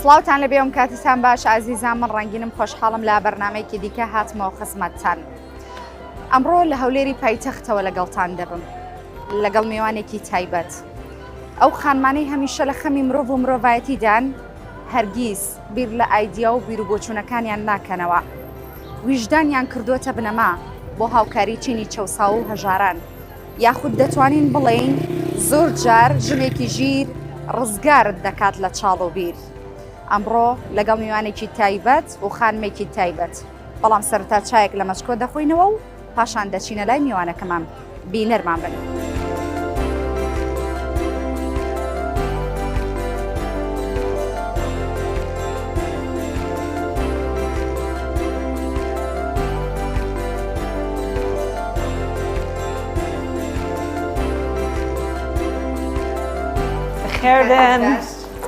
سڵاوتان لەبێ ئەم کاتتان باش ئازیزان من ڕەنگینم خۆشحاڵم لە بەرنمەیەکی دیکە هاتمەوە خزمەتتان ئەمڕۆ لە هەولێری پایتەختەوە لەگەڵتان دەبم لەگەڵ میوانێکی تایبەت ئەو خانمانەی هەمیشە لە خەمی مرۆڤ و مرۆڤایەتیدان هەرگیز بیر لە ئایدیا و بیروبۆچوونەکانیان ناکەنەوە. ویژدانیان کردووەتە بنەما بۆ هاوکاری چینی چەوساوە و هەژاران. یاخود دەتوانین بڵێین زۆر جار ژنێکی ژیر ڕزگارت دەکات لە چاڵ و بیر. ئەمڕۆ لەگەڵ میوانێکی تایبەت و خانمێکی تایبەت. بەڵام سەرەتا چایەک لە مەچکۆ دەخۆینەوە و پاشان دەچینە لای میوانەکەمان بینەرمان بن. بەخێربێن.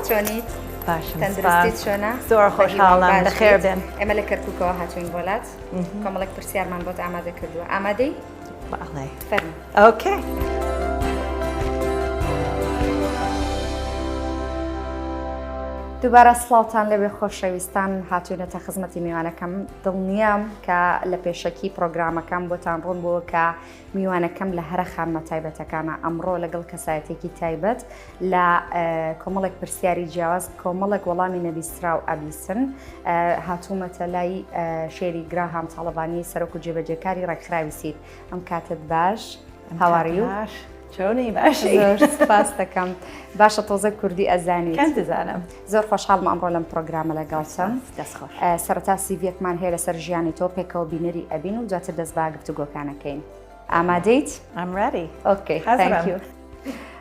چۆنیت؟ باشم تەندروستیت چۆنە؟ زۆر خۆشحاڵم بەخێربێن. ئێمە لە کەرکووکەوە هاتووین بۆ لات. کۆمەڵێک پرسیارمان بۆت ئامادە کردووە ئامادەی؟ بەڵێ فەرموو. Okay. دووبارە سڵاوتان لەوێ خۆشەویستان هاتوینەتە خزمەتی میوانەکەم دڵنیام کە لە پێشەکی پرۆگرامەکەم بۆتان ڕوون بووە کە میوانەکەم لە هەرە خانمە تایبەتەکانە ئەمڕۆ لەگەڵ کەسایەتێکی تایبەت لە کۆمەڵێک پرسیاری جیاواز کۆمەڵێک وەڵامی نەبیستراو ئەبیسن هاتوومەتە لای شێری گراهام تاڵەبانی سەرۆک و جێبەجێکاری ڕێکخراوی سید ئەم کاتت باش هاواریو چۆنی باشی زۆر سپاس دەکەم باشە تۆزە کوردی ئەزانی کەم دەزانم زۆر خۆشحاڵم ئەمڕۆ لەم پرۆگرامە لەگەڵتم دەست خۆش سەرەتا سیڤیەکمان هەیە لەسەر ژیانی تۆ پێکەوە بینەری ئەبین و دواتر دەست بە گفتوگۆکانەکەین ئامادەیت؟ I'm ready. Okay, thank you.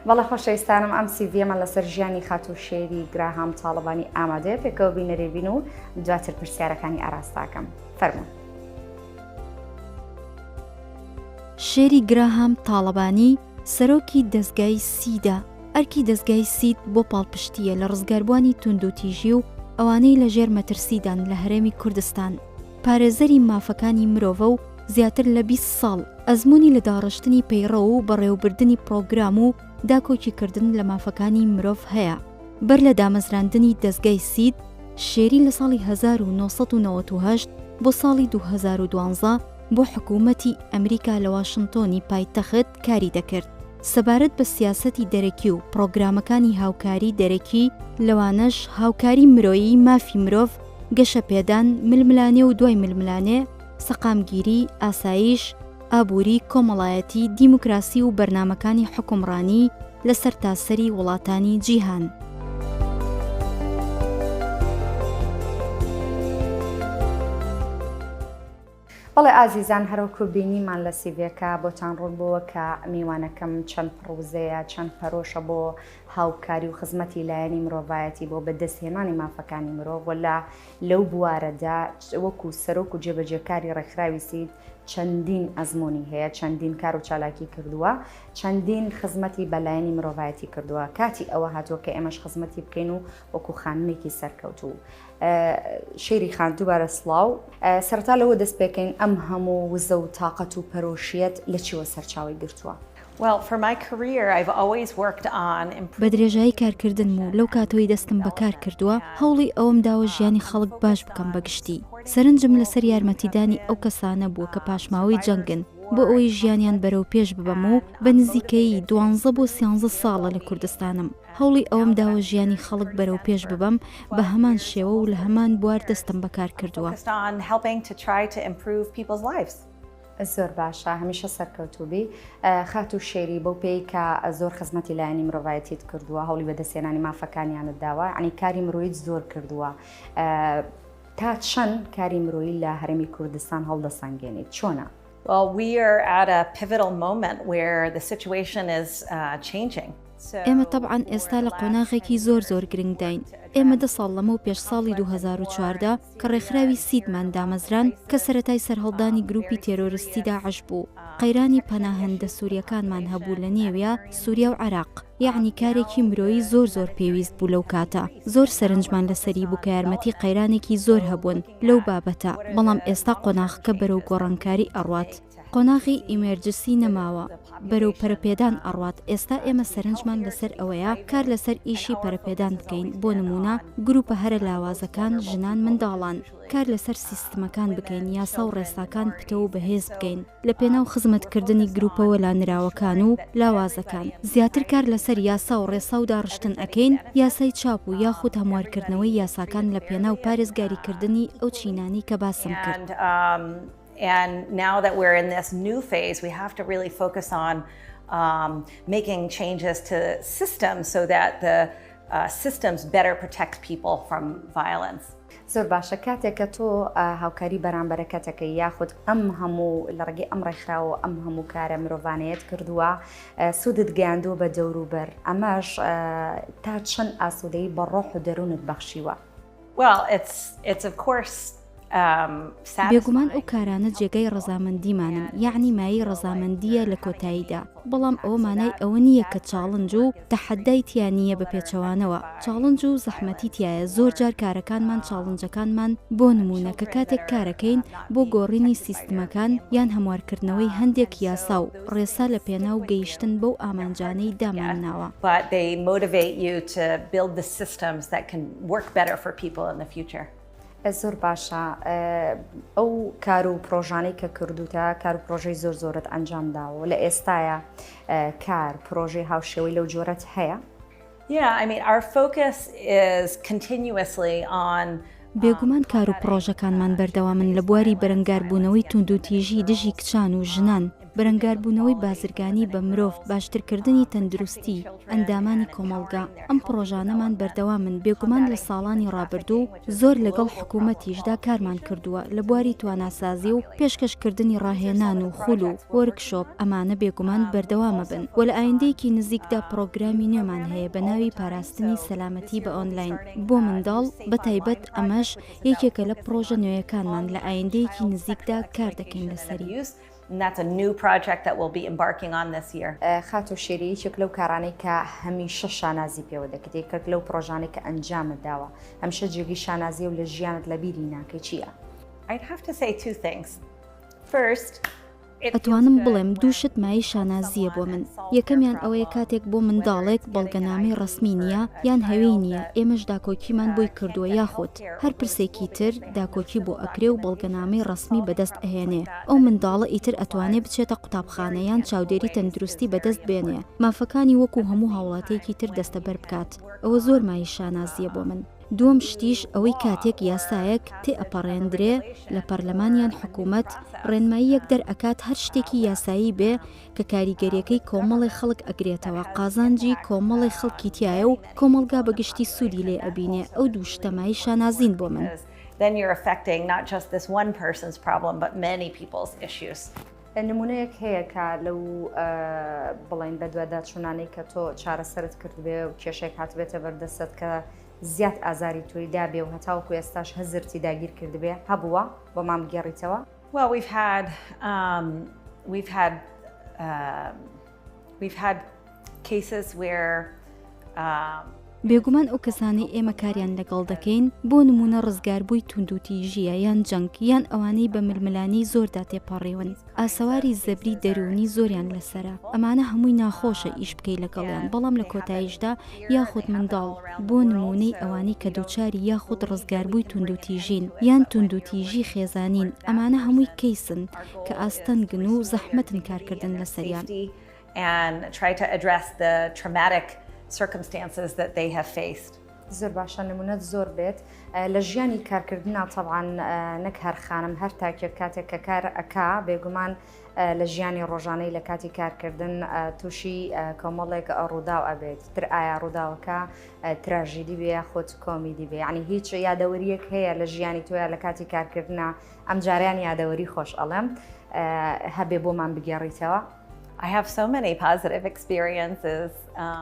بەڵێ خۆشەویستانم ئەم سیڤیەمان لەسەر ژیانی خاتوو شێری گراهام تاڵەبانی ئامادەیە پێکەوە بینەری بین و دواتر پرسیارەکانی ئاراستاکەم فەرموو. شێری گراهام تاڵەبانی سەرۆکی دەزگای سیدە، ئەرکی دەزگای سید بۆ پاڵپشتییە لە ڕزگاربووانی توندوتیژی و ئەوانەی لەژێر مەترسیدان لە هەرێمی کوردستان. پارێزەری مافەکانی مرۆڤە و زیاتر لە 20 ساڵ ئەزموونی لە داڕشتنی پەیڕەو و بەڕێوەبردنی پڕۆگرام و داکۆکیکردن لە مافەکانی مرۆڤ هەیە. بەر لە دامەزراندنی دەزگای سید، شێری لە ساڵی 1998 بۆ ساڵی 2012 بۆ حکوومەتی ئەمریکا لە واشنتۆنی پایتەخت کاری دەکرد سەبارەت بە سیاسەتی دەرەکی و پڕۆگرامەکانی هاوکاری دەرەکی لەوانەش هاوکاری مرۆیی مافی مرۆڤ گەشەپێدان، ململانێ و دوای ململانێ، سەقامگیری، ئاسایش، ئابووری، کۆمەڵایەتی، دیموکراسی و بەرنامەکانی حوکمڕانی لە سەرتاسەری وڵاتانی جیهان. بەڵێ ئازیزان هەروەکو بینیمان لە سیڤیەکە بۆتان ڕوون بووە کە میوانەکەم چەند پڕوزەیە چەند پەرۆشە بۆ هاوکاری و خزمەتی لایەنی مرۆڤایەتی بۆ بەدەستهێنانی مافەکانی مرۆڤ و لە لەو بوارەدا وەکو سەرۆک و جێبەجێکاری ڕێکخراوی سید چەندین ئەزموونی هەیە چەندین کار و چالاکی کردووە چەندین خزمەتی بە لایەنی مرۆڤایەتی کردووە کاتی ئەوە هاتووە کە ئێمەش خزمەتی بکەین و وەکو خانمێکی سەرکەوتوو شێری خان دووبارە سڵاو سەرەتا لەوە دەست پێکەین ئەم هەموو وزە و تاقەت و پەرۆشیەت لە چیوە سەرچاوەی گرتووە؟ بە درێژایی کارکردنم و لەو کاتەوەی دەستم بە کار کردووە، هەوڵی ئەوەم داوە ژیانی خەڵک باش بکەم بە گشتی. سەرنجم لەسەر یارمەتیدانی ئەو کەسانە بووە کە پاشماوەی جەنگن بۆ ئەوەی ژیانیان بەرەو پێش ببەم و بە نزیکەیی دوانزە بۆ سیانزە ساڵە لە کوردستانم. هەوڵی ئەوەم داوە ژیانی خەڵک بەرەو پێش ببەم بە هەمان شێوە و لە هەمان بوار دەستم بە کار کردووە. زۆر باشە هەمیشە سەرکەوتووبی خاتوو شێری بەو پێی کە زۆر خزمەتی لایەنی مرۆڤایەتیت کردووە هەوڵی بەدەستهێنانی مافەکانیانت داوە یعنی کاری مرۆیت زۆر کردووە تا چەند کاری مرۆیی لە هەرێمی کوردستان هەڵدەسەنگێنیت چۆنە؟ Well, we are at a pivotal moment where the situation is uh, changing. ئێمە تەبعەن ئێستا لە قۆناغێکی زۆر زۆر گرنگداین. ئێمە دە ساڵ لەمەو پێش ساڵی 2014 کە ڕێکخراوی سیدمان دامەزراند کە سەرەتای سەرهەڵدانی گروپی تێرۆرستی داعش بوو، قەیرانی پەناهەندە سورییەکانمان هەبوو لە نێویا سوریا و عێراق، یەعنی کارێکی مرۆیی زۆر زۆر پێویست بوو لەو کاتە، زۆر سەرنجمان لەسەری بوو کە یارمەتی قەیرانێکی زۆر هەبوون لەو بابەتە، بەڵام ئێستا قۆناغەکە بەرەو گۆڕانکاری ئەڕوات. قۆناغی emergency نەماوە، بەرەو پەرەپێدان ئەڕوات، ئێستا ئێمە سەرنجمان لەسەر ئەوەیە کار لەسەر ئیشی پەرەپێدان بکەین، بۆ نموونە گروپە هەرە لاوازەکان، ژنان، منداڵان. کار لەسەر سیستمەکان بکەین، یاسا و ڕێساکان پتەو و بەهێز بکەین لەپێناو خزمەتکردنی گروپە وەلانراوەکان و لاوازەکان. زیاتر کار لەسەر یاسا و ڕێسا و داڕشتن ئەکەین، یاسای چاپ و یاخود هەموارکردنەوەی یاساکان لەپێناو پارێزگاریکردنی ئەو چینانەی کە باسم کرد. And now that we're in this new phase, we have to really focus on um, making changes to systems so that the uh, systems better protect people from violence. زۆر باشە کاتێک کە تۆ هاوکاری بەرامبەرەکەتەکەی یاخود ئەم هەموو لە ڕێگەی ئەم ڕێکخراوە ئەم هەموو کارە مرۆڤانەیەت کردووە سوودت گەیاندووە بە دەوروبەر ئەمەش تا چەند ئاسوودەی بە ڕۆح و دەروونت بەخشیوە؟ Well, it's, it's of course بێگومان ئەو کارانە جێگای ڕەزامەندیمانن، یەعنی مایەی ڕەزامەندییە لە کۆتاییدا، بەڵام ئەوە مانای ئەوە نییە کە challenge و تەحەدای تیا نییە بە پێچەوانەوە challenge و زەحمەتی تیایە زۆر جار کارەکانمان challenge ەکانمان بۆ نموونە کە کاتێک کارەکەین بۆ گۆڕینی سیستمەکان یان هەموارکردنەوەی هەندێک یاسا و ڕێسا لە پێناو گەیشتن بەو ئامانجانەی دامانناوە. زۆر باشە ئەو کار و پرۆژانەی کە کردوتە کار و پرۆژەی زۆر زۆرت ئەنجام داوە لە ئێستاە کار پرۆژەی هاوشێوەی لەو جۆرەت هەیە؟ Yeah, I mean, our focus is continuously on بێگومان کار و پڕۆژەکانمان بەردەوامن لە بواری بەرەنگاربوونەوەی توندوتیژی دژی کچان و ژنان، بەرەنگاربوونەوەی بازرگانی بە مرۆڤ، باشترکردنی تەندروستی ئەندامانی کۆمەڵگا، ئەم پڕۆژانەمان بەردەوامن، بێگومان لە ساڵانی ڕابردوو زۆر لەگەڵ حکوومەتیشدا کارمان کردووە لە بواری تواناسازی و پێشکەشکردنی ڕاهێنان و خول و وۆرکشۆپ، ئەمانە بێگومان بەردەوامەبن و لە ئایندەیەکی نزیکدا پڕۆگرامی نوێمان هەیە بە ناوی پاراستنی سەلامەتی بە ئۆنلاین بۆ منداڵ بە تایبەت ئەمەش یەکێکە لە پڕۆژە نوێیەکانمان لە ئایندەیەکی نزیکدا کار دەکەین لەسەری. خاتوو شێری یەکێک لەو کارانەی کە هەمیشە شانازی پێوە دەکرێت یەکێک لەو پڕۆژانەی کە ئەنجامت داوە هەمیشە جێگەی شانازیە و لە ژیانت لەبیری ناکەی چییە؟ ئەتوانم بڵێم دوو شت مایەی شانازییە بۆ من، یەکەمیان ئەوەیە کاتێک بۆ منداڵێک بەڵگەنامەی ڕەسمی نییە یان هەوێی نییە ئێمەش داکۆکیمان بۆی کردووە یاخود هەر پرسێکی تر داکۆکی بۆ ئەکرێ و بەڵگەنامەی ڕەسمی بەدەست ئەهێنێ ئەو منداڵە ئیتر ئەتوانێ بچێتە قوتابخانە یان چاودێری تەندروستی بەدەست بێنێ مافەکانی وەکو هەموو هاوڵاتیەکی تر دەستەبەر بکات ئەوە زۆر مایەی شانازییە بۆ من. دووەم شتیش ئەوەی کاتێک یاسایەک تێئەپەڕێندرێ لە پەرلەمان یان حکوومەت ڕێنماییەک دەرئەکات هەر شتێکی یاسایی بێ کە کاریگەریەکەی کۆمەڵێ خەڵک ئەگرێتەوە قازانجی کۆمەڵێ خەڵکی تیایە و کۆمەڵگا بە گشتی سوودی لێ ئەبینێ ئەو دوو شتە مایەی شانازین بۆ من. نمونەیەک هەیە کە لەو بڵێن بەدواداچوونانەی کە تۆ چارەسەرت کردبێ و کێشێک هاتبێتە بەردەستت کە زیاد ئازاری تۆی دابێ و هەتاوەکو ئێستاش هزرتی داگیر کردبێ هەبووە بۆمان بگێڕیتەوە؟ Well, we've had um, we've had uh, we've had cases where um, بێگومان ئەو کەسانەی ئێمە کاریان لەگەڵ دەکەین، بۆ نموونە ڕزگاربووی توندوتیژییە یان جەنگ یان ئەوانەی بە ململانێی زۆردا تێپەڕیون، ئاسەواری زەبری دەروونی زۆریان لەسەرە، ئەمانە هەمووی ناخۆشە ئیش بکەی لەگەڵیان، بەڵام لە کۆتاییشدا یاخود منداڵ، بۆ نموونەی ئەوانەی کە دووچاری یاخود ڕزگاربووی توندوتیژین یان توندوتیژی خێزانین، ئەمانە هەمووی کەیسن کە ئاستەنگن و زەحمەتن کارکردن لەسەریان. and try to address the traumatic circumstances that they have faced. زۆر باشە نمونەت زۆر بێت لە ژیانی کارکردنا تەبعەن نەک هەر خانم هەر تاکێک کاتێک کە کار ئەکا بێگومان لە ژیانی ڕۆژانەی لە کاتی کارکردن تووشی کۆمەڵێک ڕووداو ئەبێت تر ئایا ڕووداوەکە تراژیدی بێ یاخود کۆمیدی بێ یعنی هیچ یادەوەریەک هەیە لە ژیانی تۆیا لە کاتی کارکردنا ئەمجاریان یادەوەری خۆش ئەڵێم هەبێ بۆمان بگێڕیتەوە. I have so many positive experiences.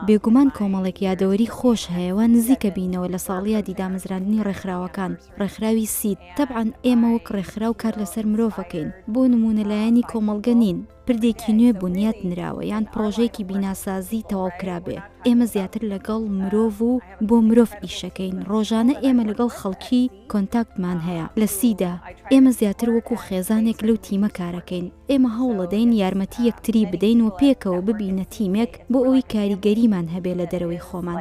بێگومان کۆمەڵێک یادەوەری خۆش هەیە وا نزیکە بینەوە لە ساڵیادی دامەزراندنی ڕێکخراوەکان، ڕێکخراوی سید، تەبعەن ئێمە وەک ڕێکخراو کار لەسەر مرۆڤ ئەکەین، بۆ نموونە لایەنی کۆمەڵگە نین. پردێکی نوێ بونیات نراوە یان پڕۆژەیەکی بیناسازی تەواو کرابێ، ئێمە زیاتر لەگەڵ مرۆڤ و بۆ مرۆڤ ئیشەکەین، ڕۆژانە ئێمە لەگەڵ خەڵکی کۆنتاکتمان هەیە لە سیدا، ئێمە زیاتر وەکو خێزانێک لەو تیمە کارەکەین، ئێمە هەوڵەدەین یارمەتی یەکتری بدەین و پێکەوە ببینە تیمێک بۆ ئەوەی کاریگەریمان هەبێ لە دەرەوەی خۆمان.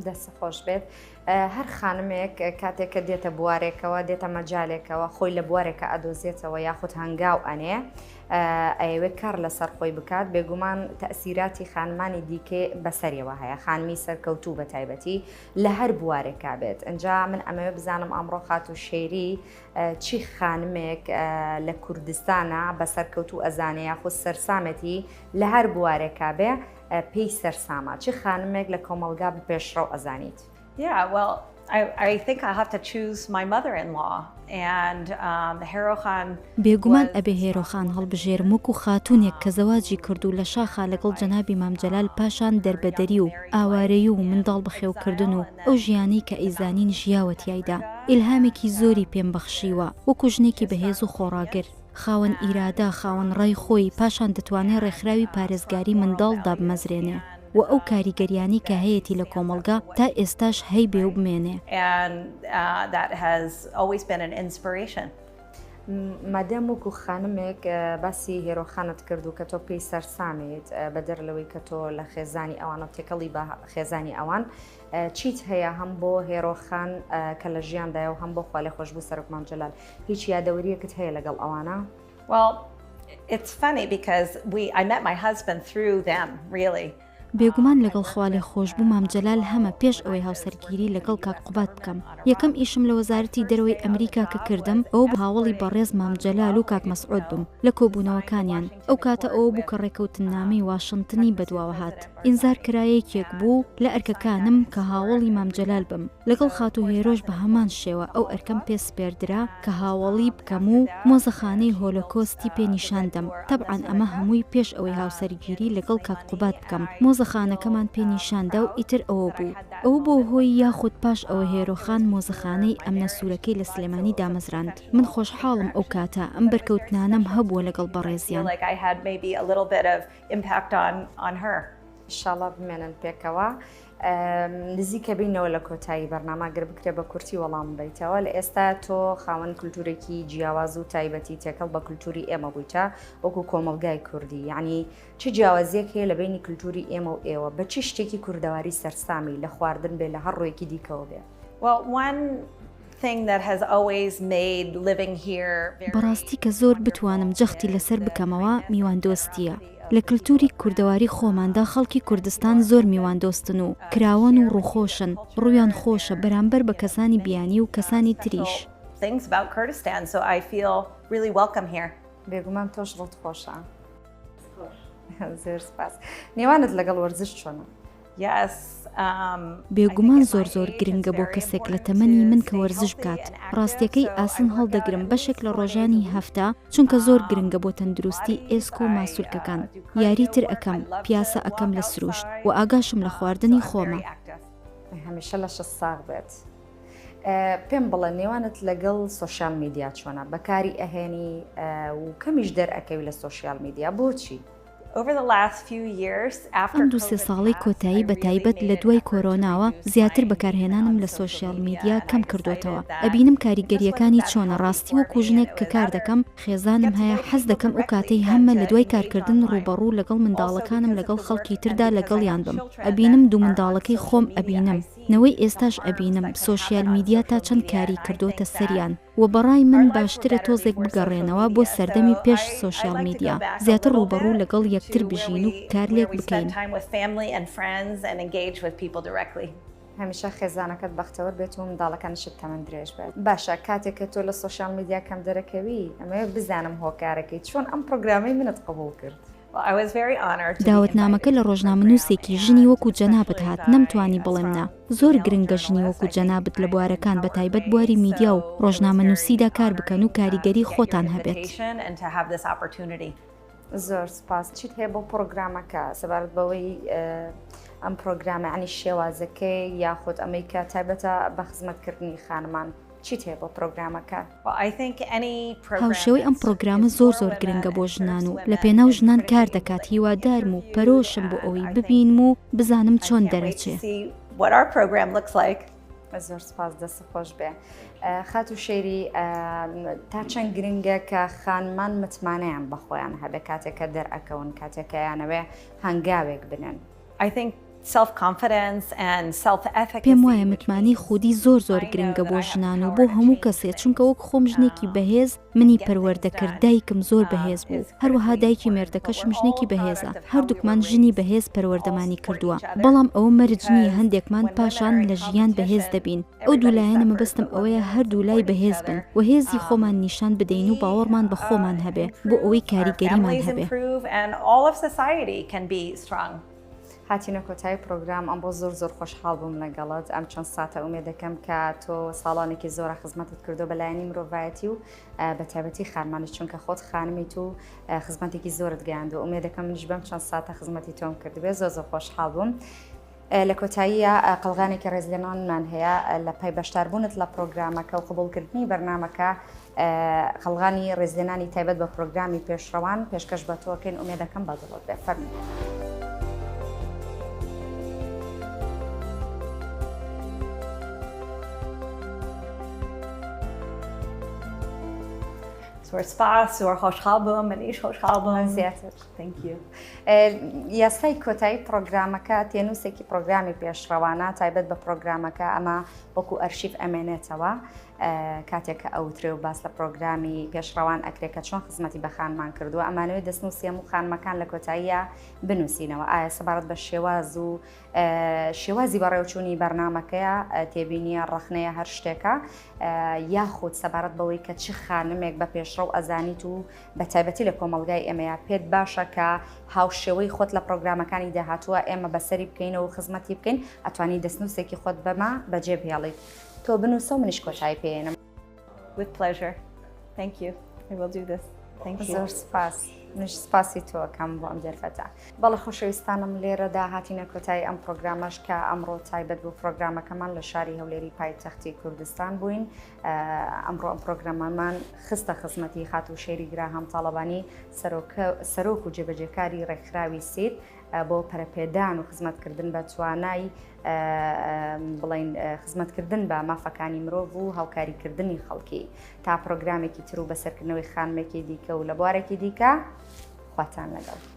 دەست خۆش بێت هەر خانمێک کاتێک کە دێتە بوارێکەوە دێتە مەجالێکەوە خۆی لە بوارێکە ئەدۆزێتەوە یاخود هەنگاو ئەنێ ئەیەوێت کار لەسەر خۆی بکات بێگومان تەسیراتی خانمانی دیکە بەسەریەوە هەیە خانمی سەرکەوتوو بە تایبەتی لە هەر بوارێکا بێت ئەجا من ئەمەوێ بزانم ئەمڕۆ خاتوو شێری چی خانمێک لە کوردستانە بە سەرکەوتوو ئەزانێ یاخود سەرسامێتی لە هەر بوارێکا بێ پێی سەرسامە چ خانمێک لە کۆمەڵگا بە پێشڕەو ئەزانیت؟ Yeah, well, I, I think I have to choose my mother-in-law and um, Hero Khan بێگومان ئەبێ هێرۆ خان هەڵبژێرم وەکو خاتوونێک کە زەواجی کرد و لە شاخا لەگەڵ جەنابی مام جەلال پاشان دەربەدەری و ئاوارەیی و منداڵ بەخێوکردن و ئەو ژیانەی کە ئەیزانین ژیاوە تیایدا ئیلهامێکی زۆری پێم بەخشیوە وەکو ژنێکی بەهێز و خۆڕاگر. خاوەن ئیرادە، خاوەن ڕای خۆی، پاشان دەتوانێ ڕێکخراوی پارێزگاری منداڵ دابمەزرێنێ و ئەو کاریگەریانەی کە هەیەتی لە کۆمەڵگا تا ئێستاش هەیبێ و بمێنێ. مادام وەکو خانمێک باسی هێرۆ خانت کرد و کە تۆ پێی سەرسامیت بەدەر لەوەی کە تۆ لە خێزانی ئەوان و تێکەڵی بە خێزانی ئەوان چیت هەیە هەم بۆ هێرۆ خان کە لە ژیاندایە و هەم بۆ خوالێخۆشبوو سەرۆک مام جەلال هیچ یادەوەریەکت هەیە لەگەڵ ئەوانە؟ Well, it's funny because we I met my husband through them, really. بێگومان لەگەڵ خوالێخۆشبوو مام جەلال هەمە پێش ئەوەی هاوسەرگیری لەگەڵ کاک قوباد بکەم یەکەم ئیشم لە وەزارەتی دەرەوەی ئەمریکا کە کردم ئەوە بوو هاوەڵی بەڕێز مام جەلال و کاک مەسعود بم لە کۆبوونەوەکانیان ئەو کاتە ئەوە بوو کە ڕێکەوتننامەی واشنتنی بەدواوە هات ئینزار کرا یەکێک بوو لە ئەرکەکانم کە هاوەڵی مام جەلال بم لەگەڵ خاتوو هێرۆش بە هەمان شێوە ئەو ئەرکەم پێ سپێردرا کە هاوەڵی بکەم و مۆزەخانەی هۆلۆکۆستی پێ نیشان دەم تەبعەن ئەمە هەمووی پێش ئەوەی هاوسەرگیری لەگەڵ کاک قوباد بکەم مۆزەخانەکەمان پێ نیشان دا و ئیتر ئەوە بوو ئەوە بۆ هۆی یاخود پاش ئەوە هێرۆ خان مۆزەخانەی ئەمنە سوورەکەی لە سلێمانی دامەزراند من خۆشحاڵم ئەو کاتە ئەم بەرکەوتنانەم هەبووە لەگەڵ بەڕێزیان. Impact on on her. ئیشاڵا بمێنن پێکەوە. نزیکە بینەوە لە کۆتایی بەرنامە گەر بکرێ بە کورتی وەڵام بیتەوە لە ئێستا تۆ خاوەن کولتورێکی جیاواز و تایبەتی تێکەڵ بە کولتوری ئێمە بوویتە وەکو کۆمەڵگای کوردی یعنی چ جیاوازیەک هەیە لە بینی کولتوری ئێمە و ئێوە بە چی شتێکی کوردەواری سەرسامی لە خواردن بێ لە هەر ڕوویەکی دیکەوە بێ Well, one thing that has always made living here very بەڕاستی کە زۆر بتوانم جەختی لەسەر بکەمەوە میواندۆستییە. لە کلتوری کوردەواری خۆماندا خەڵکی کوردستان زۆر میواندۆستن و کراوەن و ڕووخۆشن، ڕوویان خۆشە بەرامبەر بە کەسانی بیانی و کەسانی تریش. things about Kurdistan, so I feel really welcome here. بێگومان تۆش ڕووت خۆشە. زۆر سپاس. نێوانت لەگەڵ وەرزش چۆنە؟ بێگومان زۆر زۆر گرنگە بۆ کەسێک لە تەمەنی من کە وەرزش بکات، ڕاستیەکەی ئاسن هەڵدەگرم بەشێک لە ڕۆژانی هەفتە چونکە زۆر گرنگە بۆ تەندروستی ئێسک و ماسولکەکان، یاری تر ئەکەم، پیاسە ئەکەم لە سروشت و ئاگاشم لە خواردنی خۆمە. هەمیشە لەشت ساغ بێت. پێم بڵێ نێوانت لەگەڵ سۆشیال میدیا چۆنە؟ بەکاری ئەهێنی و کەمیش دەرئەکەوی لە سۆشیال میدیا بۆچی؟ ئەم دوو سێ ساڵەی کۆتایی بە تایبەت لە دوای کۆرۆناوە زیاتر بەکارهێنانم لە سۆشیال میدیا کەم کردۆتەوە ئەبینم کاریگەریەکانی چۆنە ڕاستی وەکو ژنێک کە کار دەکەم خێزانم هەیە حەز دەکەم ئەو کاتەی هەمە لە دوای کارکردن ڕووبەڕوو لەگەڵ منداڵەکانم لەگەڵ خەڵکی تردا لەگەڵیان بم ئەبینم دوو منداڵەکەی خۆم ئەبینم نەوەی ئێستاش ئەبینم سۆشیال میدیا تا چەند کاری کردۆتە سەریان وە بەڕای من باشترە تۆزێک بگەڕێنەوە بۆ سەردەمی پێش سۆشیال میدیا زیاتر ڕووبەڕوو لەگەڵ یەکتر بژین و کارلێک بکەین. هەمیشە خێزانەکەت بەختەوەر بێت و منداڵەکانیشت تەمەن درێژ بێت. باشە کاتێک کە تۆ لە سۆشیال میدیا کەم دەرەکەوی ئەمەوێت بزانم هۆکارەکەی چۆن ئەم پڕۆگرامەی منت قبوڵ کرد؟ داوەتنامەکە لە ڕۆژنامەنووسێکی ژنی وەکو جەنابت هات نەمتوانی بڵێم نا، زۆر گرنگە ژنی وەکو جەنابت لە بوارەکان بەتایبەت بواری میدیا و ڕۆژنامەنووسیدا کار بکەن و کاریگەری خۆتان هەبێت. زۆر سپاس چیت هەیە بۆ پڕۆگرامەکە سەبارەت بەوەی ئەم پڕۆگرامە یانی شێوازەکەی یاخود ئەمەی کە تایبەتە بە خزمەتکردنی خانمان؟ چیت هەیە بۆ پرۆگرامەکە؟ هاوشێوەی ئەم پڕۆگرامە زۆر زۆر گرنگە بۆ ژنان و لە پێناو ژنان کار دەکات هیوادارم و پەرۆشم بۆ ئەوەی ببینم و بزانم چۆن دەرەچێ. زۆر سپاس دەست خۆش بێ خاتو شێری تا چەند گرنگە کە خانمان متمانەیان بەخۆیان هەبێ کاتێک کە دەرئەکەون کاتێکەیانەوێ هەنگاوێک بنێن. I think self confidence and self efficacy. پێم وایە متمانەی خودی زۆر زۆر گرنگە بۆ ژنان و بۆ هەموو کەسێ چونکە وەک خۆم ژنێکی بەهێز منی پەروەردە کرد دایکم زۆر بەهێز بوو هەروەها دایکی مێردەکەشم ژنێکی بەهێزە هەردووکمان ژنی بەهێز پەروەردەمانی کردووە بەڵام ئەوە مەرج نییە هەندێکمان پاشان لە ژیان بەهێز دەبین ئەو دوو لایەنە مەبەستم ئەوەیە هەردوو لای بەهێز بن و هێزی خۆمان نیشان بدەین و باوەڕمان بە خۆمان هەبێ بۆ ئەوەی کاریگەریمان هەبێ. هاتینە کۆتایی پرۆگرام ئەمڕۆ زۆر زۆر خۆشحاڵ بووم لەگەڵت ئەم چەند ساتە ئومێد دەکەم کە تۆ ساڵانێکی زۆرە خزمەتت کردو بە لایەنی مرۆڤایەتی و بە تایبەتی خانمانیش چونکە خۆت خانمیت و خزمەتێکی زۆرت گەیاندووە ئومێد دەکەم منیش بەم چەند ساتە خزمەتی تۆم کردبێ زۆر زۆر خۆشحاڵ بووم. لە کۆتاییە قەڵغانێکی ڕێزلێنانمان هەیە لە پای بەشداربوونت لە پرۆگرامەکە و قبوڵکردنی بەرنامەکە قەڵغانی ڕێزلێنانی تایبەت بە پرۆگرامی پێشڕەوان پێشکەش بە تۆکەین ئومێدەکەم بە دڵت بێ فەرموو. زۆر سپاس زۆر خۆشحاڵ بووم منیش خۆشحاڵ بووم زیاتر Thank you. یاسای کۆتایی پرۆگرامەکە تێنووسێکی پرۆگرامی پێشڕەوانە تایبەت بە پرۆگرامەکە ئەمە وەکو ئەرشیف ئەمێنێتەوە کاتێک کە ئەوترێ و باس لە پرۆگرامی پێشڕەوان ئەکرێ کە چۆن خزمەتی بە خانمان کردووە ئەمانەوێت دەستنووسی هەموو خانمەکان لە کۆتاییە بنووسینەوە ئایا سەبارەت بە شێواز و شێوازی بەڕێوچوونی بەرنامەکەیە تێبینیە ڕەخنەیە هەر شتێکە یاخود سەبارەت بەوەی کە چ خانمێک بە پێشڕەو ئەزانیت و بە تایبەتی لە کۆمەڵگای ئێمەیا پێت باشە کە هاوشێوەی خۆت لە پرۆگرامەکانی داهاتووە ئێمە بەسەری بکەینەوە و خزمەتی بکەین ئەتوانی دەستنووسێکی خۆت بەمە بەجێ بهێڵیت تۆ بنووسە و منیش کۆتایی پێێنم. With pleasure. Thank you. I will do this. Thank you. زۆر سپاس. منیش سپاسی تۆ ئەکەم بۆ ئەم دەرفەتە. بەڵێ خۆشەویستانم لێرەدا هاتینە کۆتایی ئەم پرۆگرامەش کە ئەمڕۆ تایبەت بوو پرۆگرامەکەمان لە شاری هەولێری پایتەختی کوردستان بووین ئەمڕۆ ئەم پرۆگرامەمان خستە خزمەتی خاتوو شێری گراهام تاڵەبانی سەرۆک و جێبەجێکاری ڕێکخراوی سید بۆ پەرەپێدان و خزمەتکردن بە توانای بڵین خزمەتکردن بە مافەکانی مرۆڤ و هاوکاریکردنی خەڵکی تا پرۆگرامێکی تر و بەسەرکردنەوەی خانمێکی دیکە و لە بوارێکی دیکە خواتان لەگەڵ.